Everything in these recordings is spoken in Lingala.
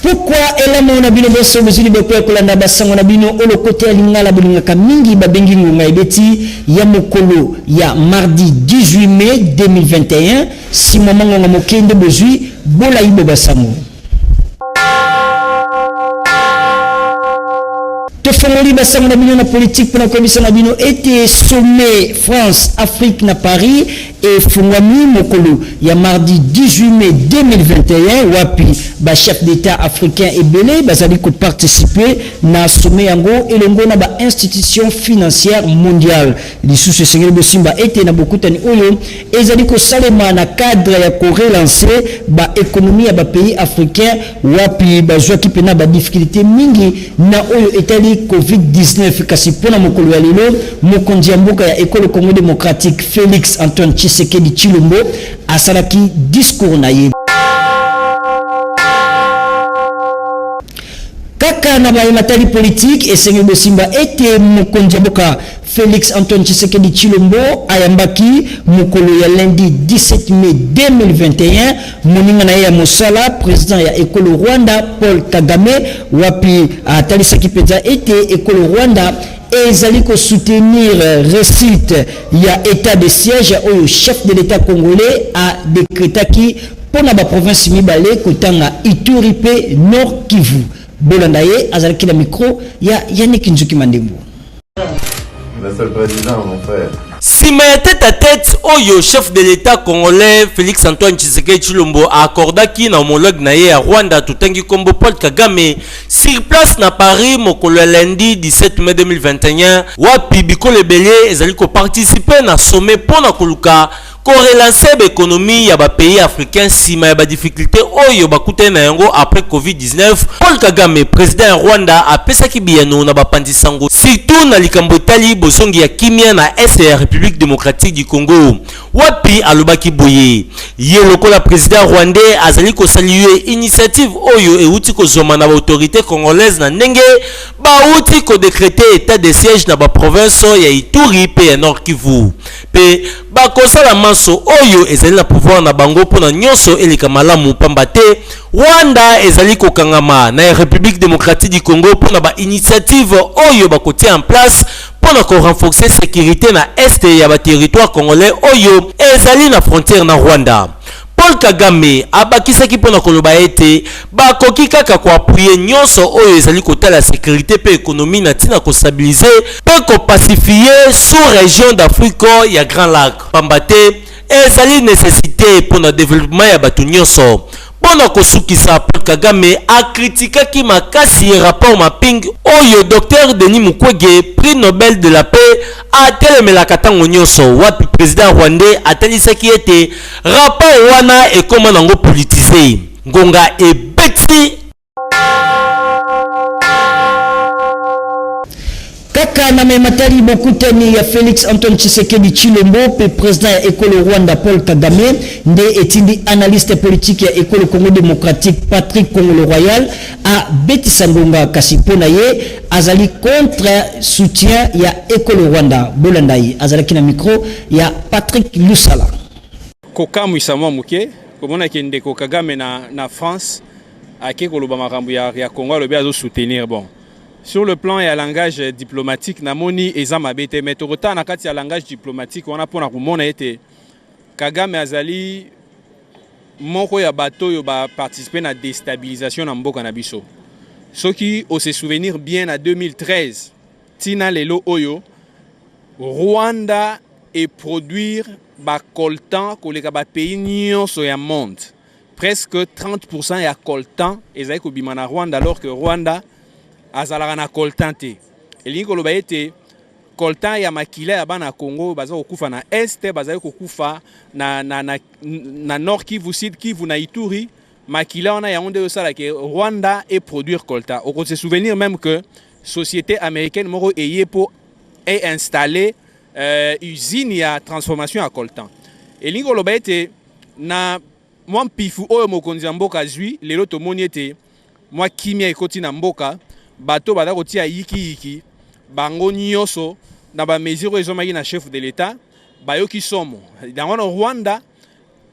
Pokwa elamu na bino bonso bozwi libaku ya kolanda basango na bino o lokota ya lingala bolingaka mingi babengi ngonga ebeti ya mokolo ya mardi 18 mai 2021 nsima mwa ngonga moke nde bozwi bolai bo basango. Tofongoli basango na bino na politike mpo na koyebisa na bino ete sommet France Afrique na Paris efungwami mokolo ya mardi 18 mai 2021 wapi ba chefs d'Etat africains ebele bazali ko participer na sommet yango elongo na ba institutions financières mondiales. Lisusu esengeli bosimba ete na bokutani oyo ezali kosalema na cadre ya ko relancer ba economies ya ba pays africains wapi bazwaki pena ba difficultes mingi na oyo etali Covid 19. Kasi mpo na mokolo ya lelo, mokonzi ya mboka ya Ekolo Congo democratique Felix Antoine Tshisekedi Tshilombo asalaki discours na ye. Kaka na baye matali politiki, esengeli bosimba ete mokonzi ya mboka Felix Antoine Tshisekedi Tshilombo ayambaki mokolo ya lundi 17 mai 2021 moninga na ye ya mosala president ya ekolo Rwanda Paul Kagame, wapi atalisaki mpenza ete ekolo Rwanda ezali ko soutenir reussite ya etat de siège oyo chef de l'Etat congolais a decretaki mpo na ba provinces mibale kotanga Ituri mpe Nord Kivu. Bolanda ye azalaki na micro ya Yannick Nzuki Mandembo. Monsieur le Président, mon frère. Sima ya tete à tete oyo chef de l'Etat congolais Felix Antoine Tshisekedi Tshilombo a accordaki na homologue na ye ya Rwanda totangi kombo Paul Kagame sur place na Paris mokolo ya lundi 17 mai 2021 wapi bikolo ebele ezali ko participer na sommet mpo na koluka Ko relancer ba economies ya ba pays africains sima ya ba difficultes oyo bakutani na yango après Covid 19, Paul Kagame, president ya Rwanda apesaki biyano na bapanzi sango surtout na likambo etali bozongi ya kimia na Est ya Republique democratique du Congo. Wapi alobaki boye, ye lokola president rwandais azali ko saluer initiative oyo ewuti kozwama na ba autorites congolaises na ndenge bawuti ko decreter etat de siège na ba provinces ya Ituri mpe ya Nord-Kivu. Mpe bakosala manso oyo ezali na pouvoir na bango mpo na nyonso eleka malamu, pamba te Rwanda ezali kokangama na Republique democratique du Congo mpo na ba initiatives oyo bakotia en place mpo na ko renforcer securite na Est ya ba territoires congolais oyo ezali na frontière na Rwanda. Paul Kagame abakisaki mpo na koloba ete bakoki kaka ko appuyer nionso oyo ezali kotala securite mpe economie na ntina ko stabiliser mpe ko pacifier sous-region d'Afrique ya Grands Lacs pamba te ezali necessite mpo na developpement ya bato nionso. Mpo na kosukisa, Paul Kagame a critikaki makasi rapport mapping oyo Docteur Denis Mukwege, prix Nobel de la paix, atelemelaka tango nionso, wapi president rwandais atalisaki ete Rapport wana ekoma nango politise. Ngonga ebeti. Kaka na mai matali bokutani ya Felix Antoine Tshisekedi Tshilombo mpe president ya ekolo Rwanda Paul Kagame nde etindi analyste politique ya ekolo Congo democratique Patrick Kongolo Royal abetisa ngonga kasi mpo na ye azali contre soutien ya ekolo Rwanda. Bolanda ye azalaki na micro ya Patrick Lusala. Kokamwisa mwa moke komona ke ndeko Kagame na, na France ake koloba makambo ya, ya Congo alobi azo soutenir bon sur le plan ya langage diplomatique namoni eza mabe te mais tokotala na kati ya langage diplomatique wana mpona komona ete Kagame azali moko ya bato oyo ba participer na destabilisation na mboka na biso. Soki o se souvenir bien na 2013 tina lelo oyo Rwanda e produire ba coltan koleka ba pays nyonso ya monde. Presque 30% ya coltan ezali kobima na Rwanda alors que Rwanda azalaka na coltan te. Elingi koloba ete coltan ya makila ya bana Congo baza kokufa na est, bazali kokufa na, na, na, na Nord Kivu, Sud Kivu, na Ituri. Makila wana yango nde osala ke Rwanda e produire coltan. Oko se souvenir même que société américaine moko eye po e installer usine ya transformation ya coltan. Elingi koloba ete na mwa mpifu oyo mokonzi ya mboka azwi lelo, tomoni ete mwa kimia ekoti na mboka, bato baza kotia yikiyiki bango nyonso na ba mesures oyo ezwamaki na chef de l'Etat, bayoki somo. Yango wana Rwanda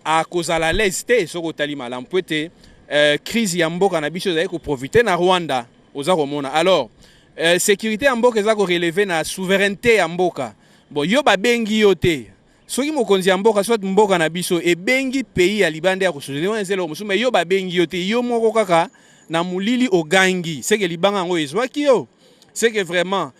akozala à l'aise te soki otali malamu, po ete crise ya mboka na biso ezali koprofite na Rwanda. Oza komona alors sécurité ya mboka eza korelever na souveraineté ya mboka. Bon, yo babengi yo te. Soki mokonzi ya mboka, soit mboka na biso ebengi pays ya libanda ya kosoutenir, wana eza eloko mosusu. Mais yo babengi yo te, yo moko kaka na molili ogangi, c'est que libanga yango ezwaki yo, c'est que vraiment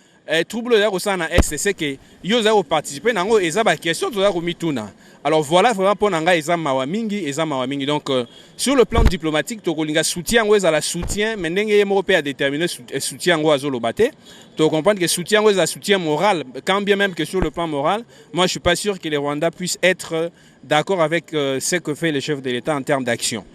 trouble oyo eza kosala na Est, c'est que yo oza koparticiper na yango. Eza baquestion toza komituna. Alors voilà, vraiment mpo na ngai eza mawa mingi, eza mawa mingi. Donc sur le plan diplomatique, tokolinga soutien yango ezala soutien, mais ndenge ye moko mpe adétermine soutien yango, azoloba te, tocomprendre que soutien yango ezala soutien moral, quand bien même que sur le plan moral, moi je suis pas sûr que les Rwandais puissent être d'accord avec ce que fait le chef de l'État en termes d'action.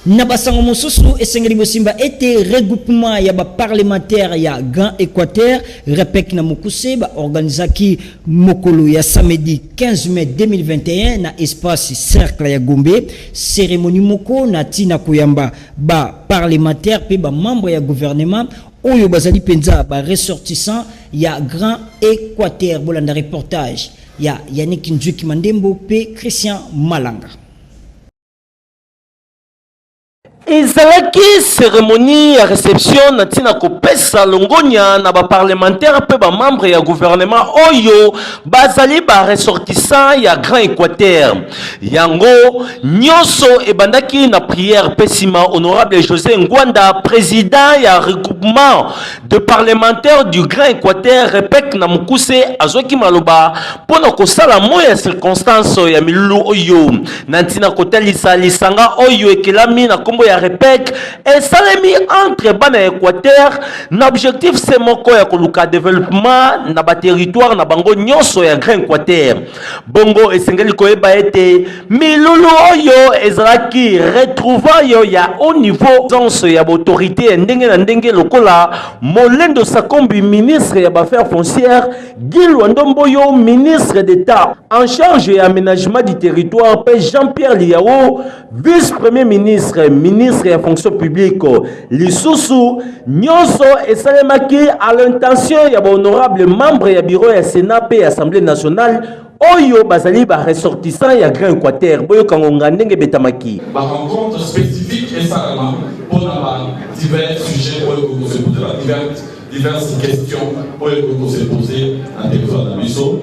Na basango mosusu, esengeli bosimba ete regroupement ya baparlementaire ya Grand Équateur, REPEC na mokuse, baorganizaki mokolo ya samedi 15 mai 2021 na espace Cercle ya Gombe cérémonie moko na ntina koyamba baparlementaire mpe bamembre ya gouvernement oyo bazali mpenza baressortissant ya Grand Équateur. Bolanda reportage ya Yannick Nzuki Mandembo mpe Christian Malanga. Ezalaki cérémonie ya réception na ntina kopesa longonya na baparlementaire mpe bamembre ya gouvernement oyo bazali baressortissant ya Grand Équateur. Yango nyonso ebandaki na prière mpe nsima honorable José Ngwanda, président ya regroupement de parlementaires du Grand Équateur, REPEC na mokuse, azwaki maloba mpo na kosala mot ya circonstance ya milulu oyo na ntina kotalisa lisanga oyo ekelami na nkombo ya REPEC, esalemi entre bana ya Équateur na objectif se moko ya koluka développement na baterritoire na bango nyonso ya Grand Équateur. Bongo esengeli koyeba ete milulu oyo ezalaki retrouvaille ya haut niveau, présence ya baautorité ya ndenge na ndenge lokola Molendo Sakombi, ministre ya baaffaires foncières, Guy Loando Mboyo, ministre d'État en charge ya aménagement du territoire, mpe Jean-Pierre Lihau, vice-premier ministre, ministre ya fonction publique. Lisusu, nyonso esalemaki à l'intention ya bahonorable membre ya bureau ya Sénat mpe ya Assemblée nationale oyo bazali baressortissant ya Grand Équateur. Boyoka ngonga ndenge ebetamaki. Barencontre spécifique esalama mpona ba divers sujets oyo ekoki kose poser, ba diverses questions oyo ekoki kose poser na territoire na biso.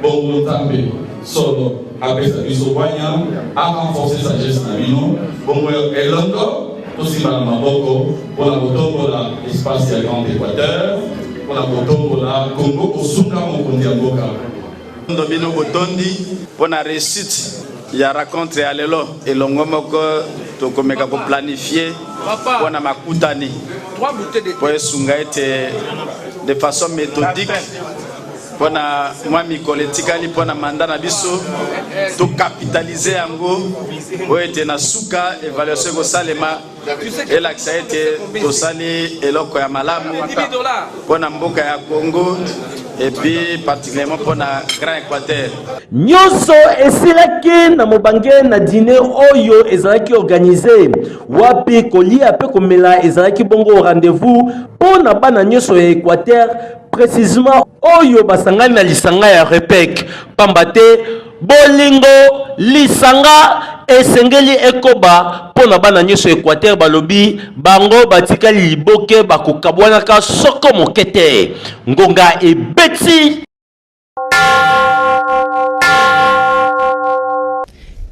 Bongo Nzambe solo apesa biso bwanya, arenforcer sagesse na bino. Bongo elongo tosimba na maboko mpona kotombola espace ya Grand Équateur, mpona kotombola Congo, kosunga mokonzi ya mboka. Ndo bino botondi mpo na réussite ya rencontre ya lelo. Elongo moko tokomeka koplanifier mpo na makutani mpo esunga ete de façon méthodique mpo na mwa mikolo etikali mpo na mandat na biso, tokapitalize yango oyo ete na suka évaluation ekosalema, elakisa ete tosali eloko ya malamu mpo na mboka ya Congo et puis particulièrement mpo na Grand Équateur. Nyonso esilaki na mobange na dîner oyo ezalaki organisé, wapi kolia mpe komela ezalaki bongo rendez-vous mpo na bana nyonso ya Équateur, précisement oyo basangani na lisanga ya REPEC, pamba te bolingo lisanga esengeli ekoba mpo na bana nyonso Équateur. Balobi bango batikali liboke, bakokabwanaka soko moke te. Ngonga ebeti.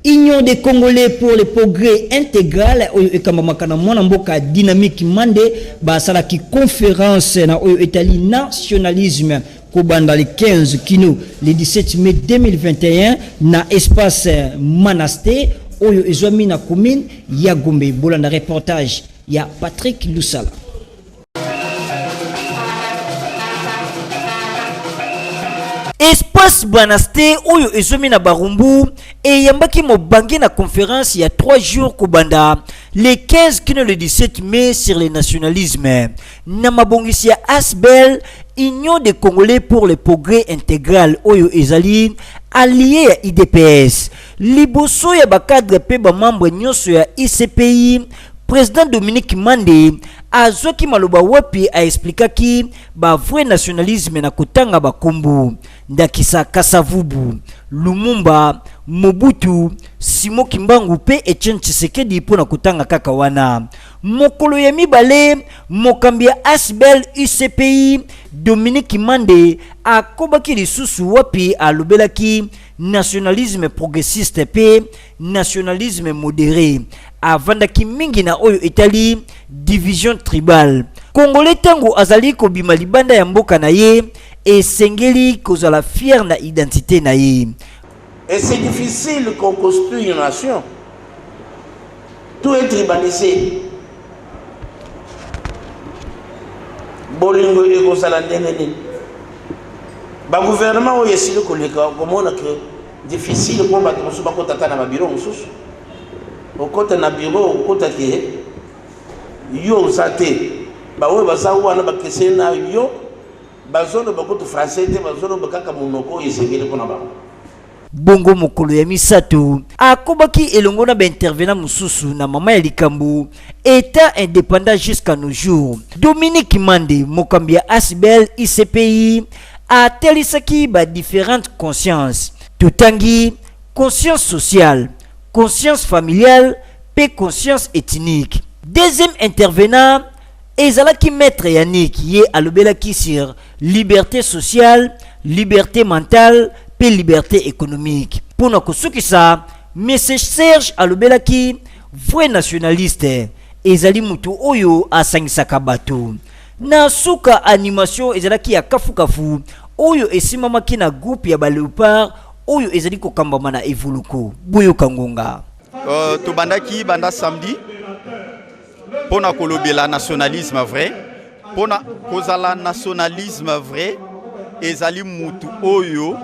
Union des Congolais pour le progrès intégral oyo ekambamaka na mwana mboka Dynamique Mande basalaki conférence na oyo etali nationalisme kobanda le 15 kino le 17 mai 2021 na espace Manaste oyo ezwami na commune ya Gombe. Bolanda reportage ya Patrick Lusala. Espace Banaste oyo ezwami na Barumbu eyambaki mobange na conférence ya 3 jours kobanda le 15 kino le 17 mai sur le nationalisme na mabongisi ya ASBL Union des Congolais pour le progrès intégral oyo ezali allié ya UDPS. Liboso ya bacadre mpe bamembre nyonso ya UCPI, président Dominique Mande azwaki maloba wapi aexplikaki bavrai nationalisme na kotanga bakombo ndakisa Kasavubu, Lumumba. Mobutu, Simon Kimbangu mpe Etienne Tshisekedi mpo na kotanga kaka wana. Mokolo ya mibale, mokambi ya Asbl UCPI, Dominique Kimande, akobaki lisusu wapi alobelaki nationalisme progressiste mpe nationalisme modere. Avandaki mingi na oyo etali division tribale. Congolais tango azali kobima libanda ya mboka na ye, esengeli kozala fier na identite na ye. Et c'est difficile qu'on construit une nation. Tout est tribalisé. Bolingo ekozala ndenge nini? Ba gouvernement oyo esili koleka komona que difficile mpo bato mosusu bakota ata na babiro mosusu. Okota na biro okota ke yo oza te, baoyo baza wana bakeseni na yo, bazoloba kutu français te, bazoloba kaka monoko oyo esengeli mpo na bango. Bongo mokolo ya misato, akobaki elongo na ba intervenants mosusu na mama ya likambo Etat independant jusqu'à nos jours. Dominique Mande, mokambi ya Asbl ICPI, atelisaki ba differentes consciences. Totangi conscience sociale, conscience familiale mpe conscience ethnique. Deuxième intervenant ezalaki Maitre Yannick, ye alobelaki sur liberte sociale, liberte mentale mpe liberte économique. Mpo na kosukisa, Monsieur Serge alobelaki vrai nationaliste ezali moto oyo asangisaka bato. Na suka, animation ezalaki ya kafukafu oyo esimbamaki na groupe ya ba Leopards oyo ezali kokambama na Evoluko. Boyoka ngonga. Tobandaki banda samedi pona kolobela nationalisme vrai, pona kozala nationalisme vrai ezali mutu oyo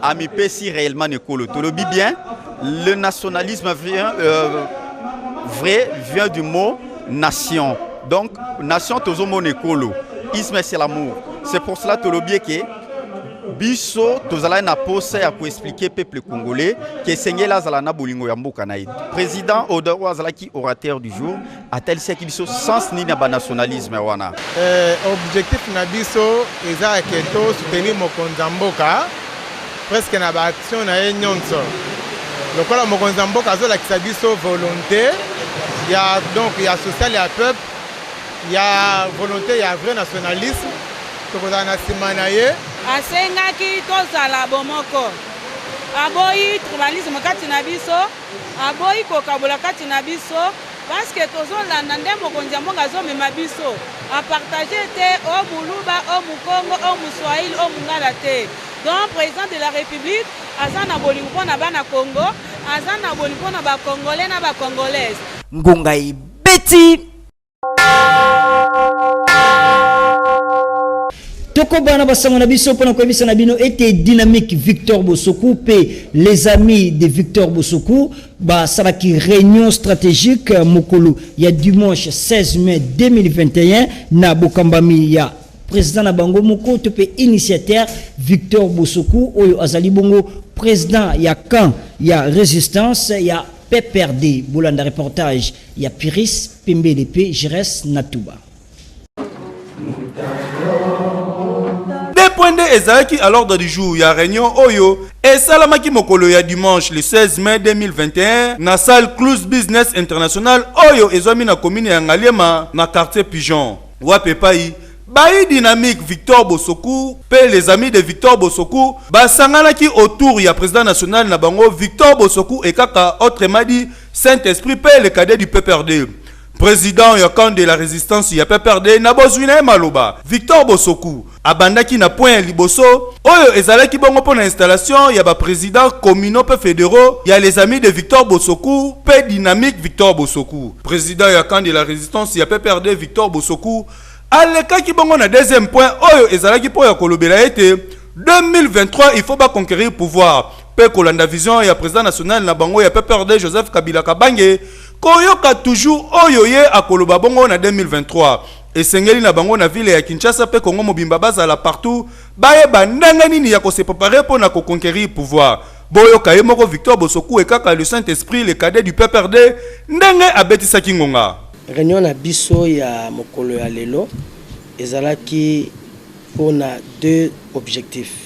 amipesi réellement na ekolo. Tolobi bien, le nationalisme vrai vient du mot nation. Donc nation tozomona ekolo, isme c'est l'amour. C'est pour cela tolobi ke biso tozalaki na posa ya koexpliquer peuple congolais ke esengeli azala na bolingo ya mboka na ye. Président Odeur oyo azalaki orateur du jour atalisaki biso sens nini ya banationalisme wana. Objectif na biso eza ke to soutenir mokonzi ya mboka presque na ba action na ye nyonso. Lokola mokonzi ya mboka azolakisa biso volonté ya, donc ya social ya peuple, ya volonté ya vrai nationalisme, tokozala na nsima na ye. Asengaki tozala bomoko, aboyi tribalisme kati na biso, aboyi kokabola kati na biso, parce que tozolanda nde mokonzi ya mboka azomema biso, apartage te o Muluba, o Mukongo, o Muswahili, o Mungala te. Donc président de la République aza na bolingo mpona bana Congo, aza na bolingo mpona ba Congolais na ba Congolaises. Ngonga ebeti. Tokoba na basango na biso mpona koyebisa na bino ete Dynamique Victor Bosoku mpe les amis de Victor Bosoku basalaki réunion stratégique mokolo ya dimanche 16 mai 2021 na bokambami ya président na bango moko to mpe initiateur Victor Bosoku oyo azali bongo président ya camp ya résistance ya PPRD. Bolanda reportage ya Piris Pembele mpe Jires Natuba. Deux points nde ezalaki à l'ordre du jour ya réunion oyo esalamaki mokolo ya dimanche le 16 mai 2021 na salle Cluse Business International oyo ezwami na commune ya Ngaliema na quartier Pigeon. Wapi epai bayi Dynamique Victor Bosoku mpe les amis de Victor Bosoku basanganaki autour ya président national na bango Victor Bosoku Ekaka, autrement dit Saint-Esprit mpe le cadet du PPRD. Président ya camp de la résistance ya PPRD na bozwi na ye maloba, Victor Bosoku abandaki na point ya liboso oyo ezalaki bongo mpo na installation ya baprésident communaux mpe fédéraux ya les amis de Victor Bosoku mpe Dynamique Victor Bosoku. Président ya camp de la résistance ya PPRD Victor Bosoku alekaki bongo na deuxième point oyo ezalaki mpo ya kolobela ete 2023 il faut baconquérir pouvoir mpe kolanda vision ya président national na bango ya PPRD Joseph Kabila Kabange, koyoka toujours oyo ye akoloba bongo na 2023. Esengeli na bango na ville ya Kinshasa mpe Kongo mobimba bazala partout, bayeba ndenge nini ya kose préparer mpo na koconquérir pouvoir. Boyoka ye moko Victor Bosoku Ekaka, le Saint-Esprit, le cadet du PPRD, ndenge abetisaki ngonga. Réunion na biso ya mokolo ya lelo ezalaki mpona deux objectifs.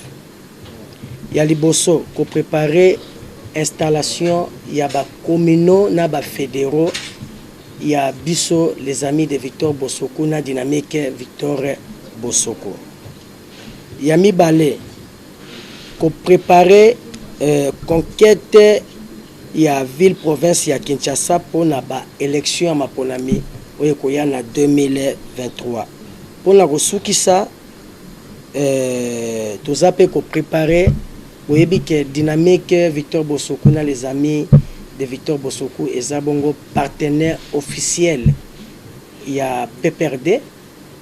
Ya liboso, kopréparer installation ya ba communaux na ba federaux ya biso les amis de Victor Bosoko na dynamique Victor Bosoko. Ya mibale, ko preparer conquete ya ville province ya Kinshasa mpo na ba elections ya maponami oyo ekoya na 2023. Mpo na kosukisa, toza mpe ko preparer, boyebi que dynamique Victor Bosoko na les amis de Victor Bosoko eza bongo partenaire officiel ya PPRD,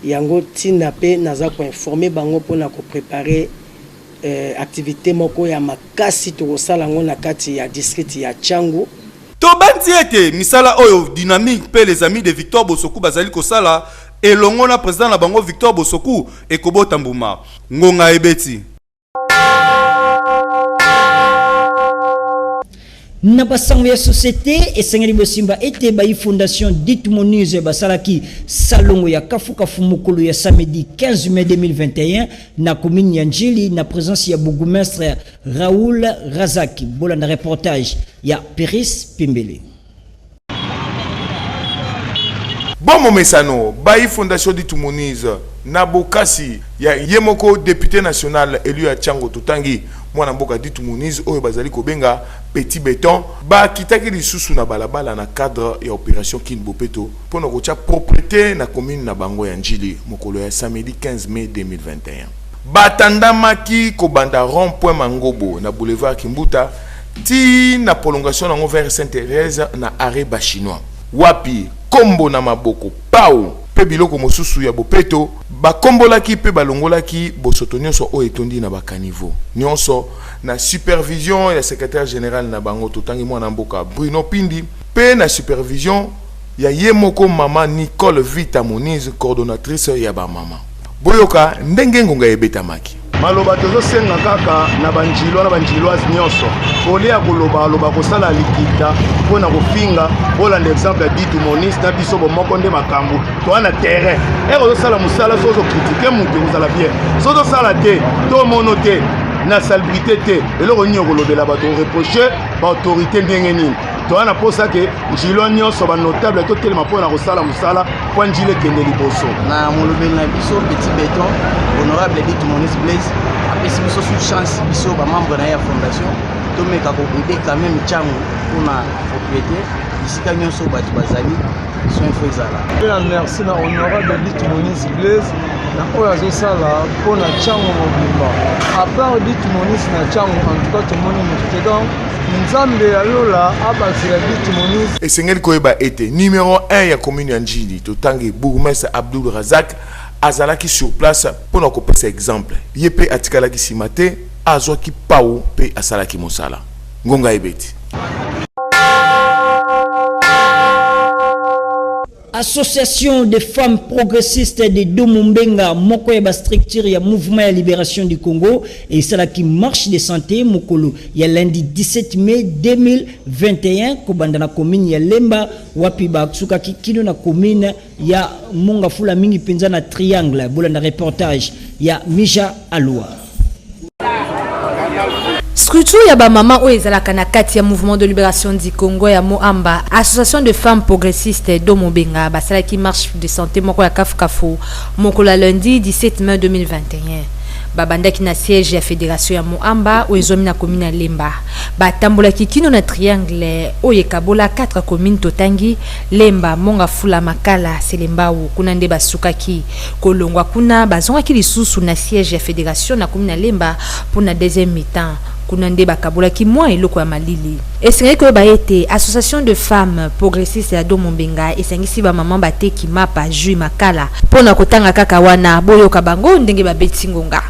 Yango tina pe naza ko informer bango pona ko preparer activite moko ya makasi tokosala yango na kati ya district ya Tshangu. Tobanzi ete misala oyo Dynamique mpe les amis de Victor Bosoku bazali kosala elongo na president na bango Victor Bosoku ekobota mbuma. Ngonga ebeti. Na basango ya societe, esengeli bosimba ete bayi fondation Dite Moniz basalaki salongo ya kafukafu mokolo ya samedi 15 mai 2021 na commune ya Ndjili na presence ya bourgmestre Raoul Razaki. Bolanda reportage ya Peris Pembele. Bo momesano, bayi Fondation Ditu Moniz na bokasi ya ye moko depute national elu ya Tshangu totangi mwana mboka Ditu Moniz oyo bazali kobenga Petit Beton bakitaki lisusu na balabala na cadre ya operation Kin Bopeto mpo na kotia proprete na commune na bango ya Ndjili mokolo ya samedi 15 mai 2021. Batandamaki kobanda rond point Mangobo na boulevard Kimbuta Ti na prolongation nango vers Sainte Therèse na arret ba chinois. Wapi kombo na maboko pau pe biloko mosusu ya bopeto, bakombolaki pe balongolaki bosoto nionso oyo etondi na ba caniveaux. Nionso na supervision ya secretaire general na bango totangi muana mboka Bruno Pindi pe na supervision ya ye moko mama Nicole Vita Moniz coordonatrice ya ba mama. Boyoka ndenge ngonga ebetamaki. Maloba tozo senga kaka na ba ndjilois na ba ndjiloise nionso au lieu ya koloba loba kosala likita mpo na kofinga bolanda exemple ya Ditu Monis na biso bomoko nde makambo toa na terrain ere ozosala mosala soki ozo critique moto ekozala bien soki ozosala te to mono te na salubrité te eloko nini okolobela bato oreproche ba autorité ndenge nini toa na mposa ke Ndjilwa nyonso ba notable totelema mpo na kosala mosala mpo Ndjili ekende liboso. Na molobeli na biso Petit Beton, honorable Ditu Monis Blaise apesi biso sous chance biso ba membre na ye ya fondation tomeka ko aider quand même Tshangu mpona propriété bisika nyonso bato bazali soin fo ezala. Mpe na merci na honorable Ditu Monis Blaise na oyo azosala mpo na Tshangu mobimba. À part Ditu Monis na Tshangu en tout cas tomoni moto te donc Nzambe ya lola abakisela bitu Moniz. Esengeli koyeba ete numero un ya commune ya Ndjili, totangi bourgmestre Abdoul Razak, azalaki sur place mpo na kopesa exemple. Ye mpe atikalaki sima te, azwaki pawu mpe asalaki mosala. Ngonga ebeti. Association des femmes progressistes de Domombenga, moko ya ba structure ya mouvement ya liberation du Congo, esalaki marche de santé mokolo ya lundi 17 mai 2021 kobanda na commune ya Lemba wapi basukaki kino na commune ya Mongafula mingi mpenza na Triangle. Bolanda reportage ya Mija Alua. Structure ya ba mama oyo ezalaka na kati ya Mouvement de Liberation du Congo ya Moamba, Association de femmes progressistes do Mobenga basalaki marche de santé moko ya kafukafu mokolo ya lundi 17 mai 2021. Babandaki na siège ya federation ya Moamba oyo ezwami na commune ya Lemba. Batambolaki kino na triangle oyo ekabola 4 communes totangi, Lemba, Mont-Ngafula, Makala, Selembao. Kuna nde basukaki. Kolongwa kuna, bazongaki lisusu na siège ya federation na commune ya Lemba mpo na deuxième mi-temps. Kuna nde bakabolaki mwa eloko ya malili. Esengeli koyeba ete Association de femmes progressistes ya Domo Mbenga esangisi ba mamans bateki mapa, jus, makala. Mpo na kotanga kaka wana, boyoka bango ndenge babeti ngonga.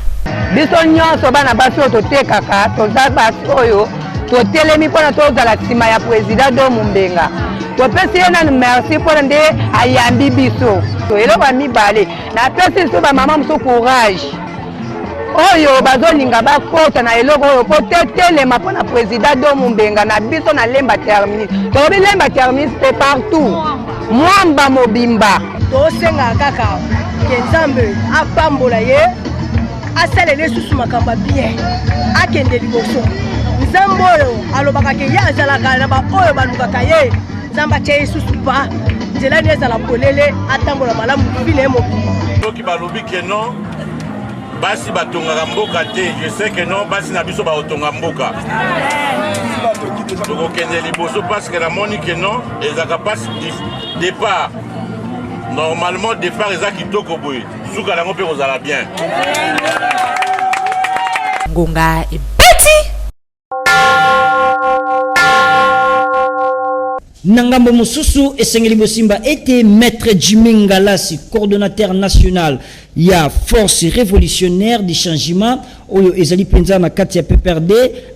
Biso nyonso bana basi oyo totekaka toza basi oyo totelemi mpona tozala nsima ya president Domo Mbenga. Topesi ye nanu merci mpona nde ayambi biso. Eloko ya mibale, napesi lisusu bamama mosusu courage oyo bazolinga bakota na eloko oyo mpo totelema mpo na president Do Mumbenga na biso na Lemba Terminus. Tolobi Lemba Terminus te partout, Mwamba mobimba. Tosengaka kaka ke Nzambe apambola ye, asalela ye susu makambo ya bien, akende liboso. Nzambe oyo alobaka ke ye azalaka na baoyo balukaka ye, Nzambe atya ye susu pa nzela nde ezala polele, atambola malamu vi na ye mobimba. Soki balobi ke non basi batongaka mboka te, je sais que non, basi na biso bakotonga mboka, tokokende liboso parce que namoni ke non, ezalaka mpasi départ. Normalement départ eza kitoko boye, suka nango mpe kozala bien. Ngonga ebeti. Na ngambo mosusu, esengeli bosimba ete Maitre Jimmy Ngalasi, coordonnateur national ya Force revolutionnaire du changement oyo ezali mpenza na kati ya PPRD,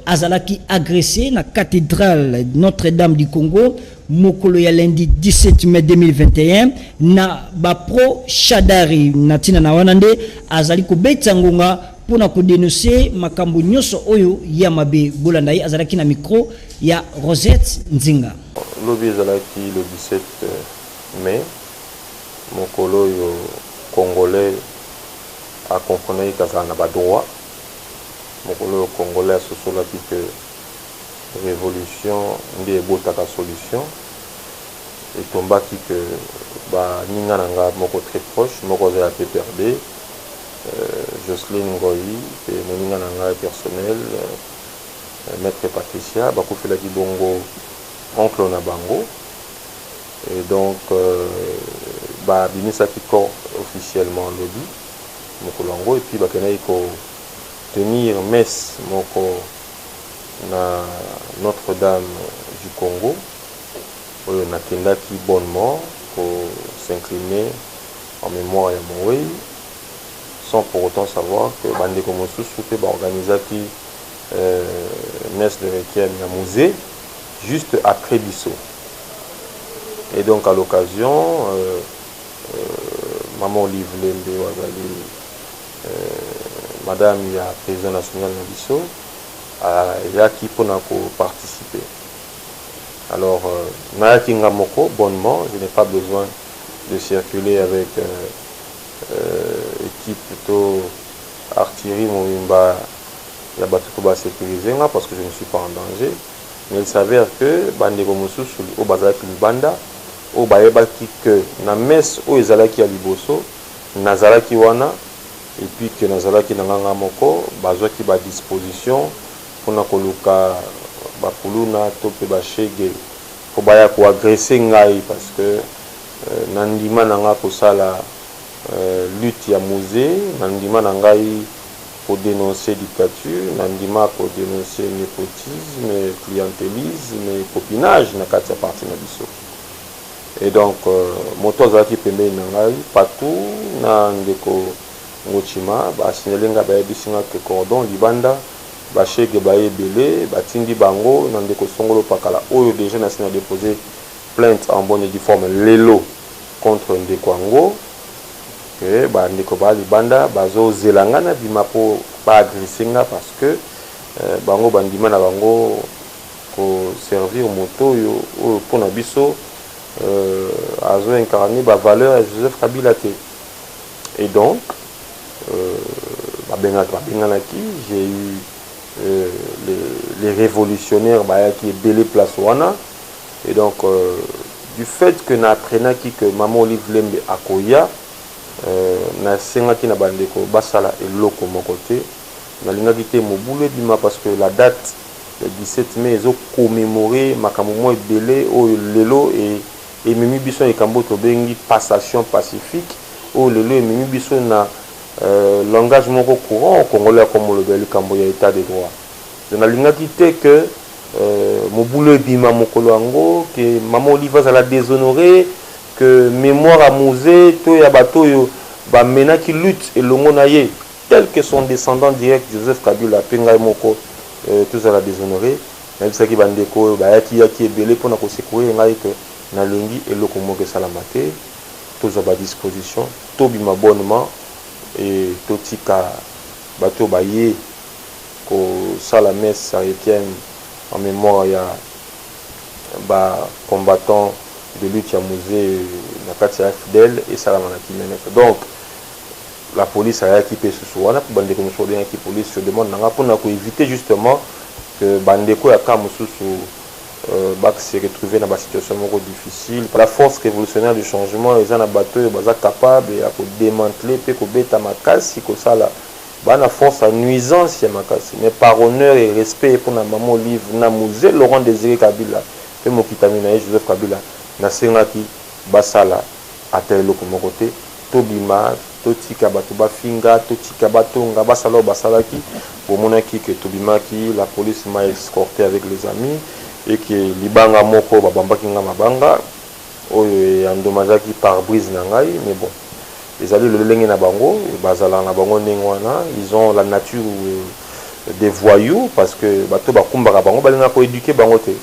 azalaki agresse na cathedrale Notre-Dame du Congo mokolo ya lundi 17 mai 2021 na ba pro Shadary. Na ntina na wana nde azali kobetisa ngonga mpo na ko denoncer makambo nyonso oyo ya mabe. Bolanda ye, azalaki na micro ya Rosette Nzinga. Lobi ezalaki le 17 mai, mokolo oyo congolais a comprenaki que azala na ba droits, mokolo oyo congolais asosolaki que revolution nde ebotaka solution. Etombaki que baninga na nga moko très proche, moko aza ya PPRD, Jocelyne Ngoyi, mpe moninga na ngai personnel, Maitre Patricia, bakufelaki bongo oncle na bango. Et donc babimisaki corps officiellement lobi mokolo yango, et puis bakendaki ko tenir messe moko na Notre-Dame du Congo oyo nakendaki bonnement ko s'incliner en mémoire ya mowei, sans pour autant savoir que bandeko mosusu mpe baorganisaki messe de requiem ya Mzee juste après biso. Et donc à l'occasion, maman Olive Lembe oyo azali madame ya président national na biso ayaki mpona koparticiper. Alors nayaki nga moko bonnement, je n'ai pas besoin de circuler avec équipe plutôt artillerie mobimba ya bato mpo basécuriser nga, parce que je ne suis pas en danger. Mais il s'avère que bandeko mosusu oyo bazalaki libanda, oyo bayebaki que na messe oyo ezalaki ya liboso nazalaki wana, et puis que nazalaki na nganga moko, bazwaki badisposition mpona koluka bakuluna to mpe bashege mpo baya koagresser ngai, parce que na ndima na nga kosala lutte ya Mzee, na ndima na ngai kodénoncer dictature, na ndima kodénoncer népotisme, clientélisme, copinage na kati ya parti na biso. Et donc moto azalaki pembeni na ngai partout na ndeko Ngochima basignale ngai, bayebisi nga ke cordon libanda, bashege baye ebele, batindi bango na ndeko Songolo Pakala oyo déjà nasi na déposé plainte en bonne et due forme lelo contre ndeko yango, ke bandeko baa libanda bazozela nga na bima mpo baagresser nga, parce que bango bandima na bango koservir moto oyo oyo mpona biso azo incarner bavaleur ya Joseph Kabila te. Et donc babenganaki, j'ai eu les révolutionnaires bayaki ebele place wana. Et donc du fait que naapprenaki que mama Olive Lembe akoya, nasengaki na bandeko basala eloko moko te. Nalingaki te mobulu ebima, parce que la date le 17 mai ezocommémorer makambo mwa ebele oyo lelo ememi biso na likambo tobengi passation pacifique, oyo lelo ememi biso na langage moko courant congolais akomoloba likambo ya état de droit. Donc nalingaki te que mobulu ebima mokolo yango, ke mama Olive azala déshonoré, que mémoire ya Mzee to ya bato oyo bamenaki lutte elongo na ye, tel que son descendant direct Joseph Kabila mpe ngai moko, tozala déshonoré. Nayebisaki bandeko oyo bayaki yaki ebele mpona kosecourir ngai ke nalingi eloko moko esalama te, tozwa badisposition, tobima bonnement e totika bato oyo baye kosala messe requiem en mémoire ya bacombattant de lutte ya Mzee na kati ya AFDL esalama na kimia nyonso. Donc la police ayaki mpe susu wana mpo bandeko mosusu babengaki police sur demande na nga mpona koéviter justement. Que ba ndeko ya camp mosusu ba se retrouver na ba situation moko difficile. La force revolutionnaire du changement eza na bato oyo baza capable ya ko demanteler pe kobeta makasi kosala ba na force ya nuisance ya makasi mais par honneur et respect pona maman Olive na Muze Laurent Desire Kabila pe mokitani na ye Joseph Kabila nasengaki basala ata eloko moko te. Tobima, totika batu bafinga, totika batonga, basala oyo basalaki. Bomonaki que tobimaki, la police m'a escorte avec les amis et que libanga moko babambaki nga mabanga oyo e endommagaki pare-brise na ngai mais bon ezali lolenge na bango, bazalaka na bango ndenge wana, ils ont la nature des voyous parce que bato bakumbaka bango balingaka ko eduquer bango te.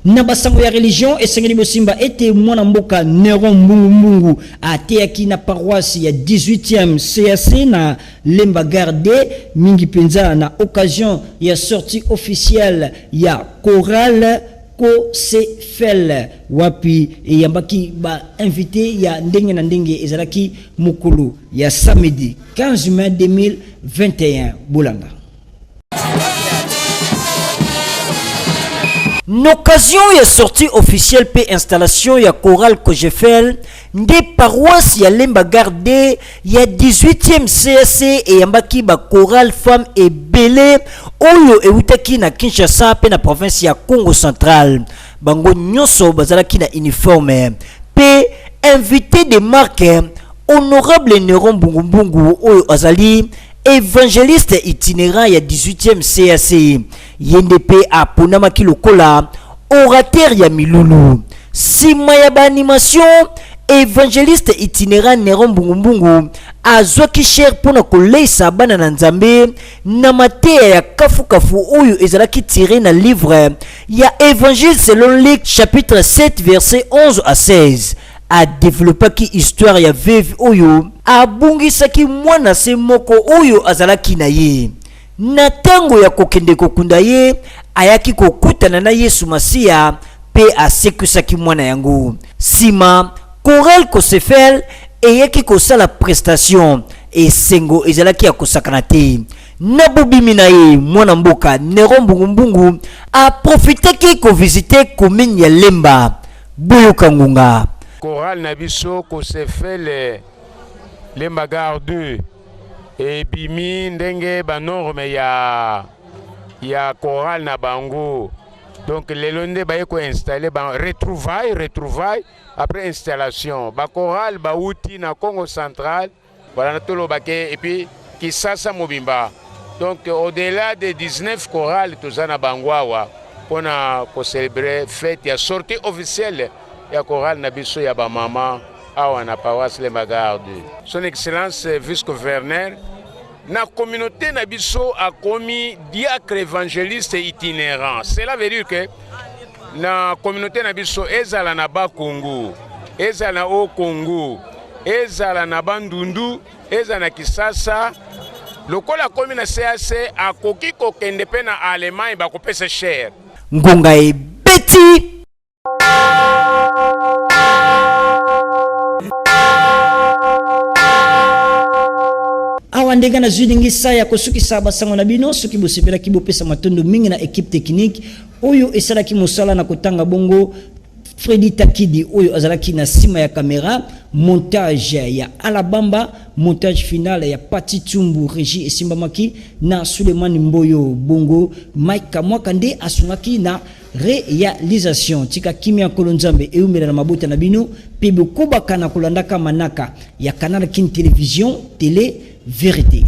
Na basango ya religion, esengeli bosimba ete mwana mboka Neron Mbungu Mbungu ateyaki na paroisse ya 18e CAC na Lemba Gare de mingi penza na occasion ya sortie officielle ya chorale Kosefel wapi eyambaki ba invites ya ndenge na ndenge ezalaki mokolo ya samedi 15 mai 2021. Bolanda. N'occasion ya sortie officielle pe installation ya chorale Kojefel nde paroisse ya Lemba Gare de ya 18e CAC eyambaki ba chorale femmes ebele oyo ewutaki na Kinshasa pe na province ya Kongo Central. Bango nyonso bazalaki na uniforme pe invité de marque honorable Neron Mbungumbungu oyo azali evangeliste itinerant ya 18e CAC. Ye nde pe aponamaki lokola orateur ya milulu. Sima ya ba animation, evangeliste itinerant Neron Mbungumbungu azwaki chaire mpo na koleisa bana na Nzambe na mateya ya kafukafu oyo ezalaki tire na livre ya Evangile selon Luc chapitre 7 verset 11 à 16. A developpaki histoire ya veuve oyo abungisaki mwana se moko oyo azalaki na ye. Na ntango ya kokende kokunda ye, ayaki kokutana na Yesu Masiya mpe asekwisaki mwana yango. Nsima, chorale Kosefel eyaki kosala prestation. Esengo ezalaki ya kosakana te. Na bobimi na ye, mwana mboka Neron Mbungumbungu a profitaki ko visiter commune ya Lemba. Boyoka ngonga. Chorale na biso Kosefel Lemba Gare 2 ebimi ndenge ba norme ya ya chorale na bango donc lelo nde baye ko installer ba retrouvailles retrouvailles après installation ba chorale bawuti na Congo central voilà toloba ke et puis Kisasa mobimba donc au-delà de 19 chorales toza na bango awa mpona ko célébrer fête ya sortie officielle ya chorale na biso ya bamama awa na paroisse Lemba Gare. Son excellence vice-gouverneur na communauté na biso akomi diacre évangéliste itinérant. Cela veut dire que na communauté na biso ezala na Bakongo, ezala na Haut-Congo, ezala na Bandundu, ezala na Kisasa, lokola akomi na CAC akoki kokende mpe na Allemagne bakopesa cher. Ngonga ebeti. Awa ndenge nazwi lingisa ya kosukisa basango na bino. Soki bosepelaki, bopesa matondo mingi na equipe technique oyo esalaki mosala na kotanga bongo Freddy Takidi oyo azalaki na sima ya kamera, montage ya Alabamba, montage final ya Pati Tsumbu, regie esimbamaki na Sulemani Mboyo, bongo Mike Kamwaka nde asungaki na realisation. Tika kimia ya Nkolo Nzambe eumela na mabota na bino pe bokobaka na kolandaka manaka ya Canal Kin Television, Tele Verite.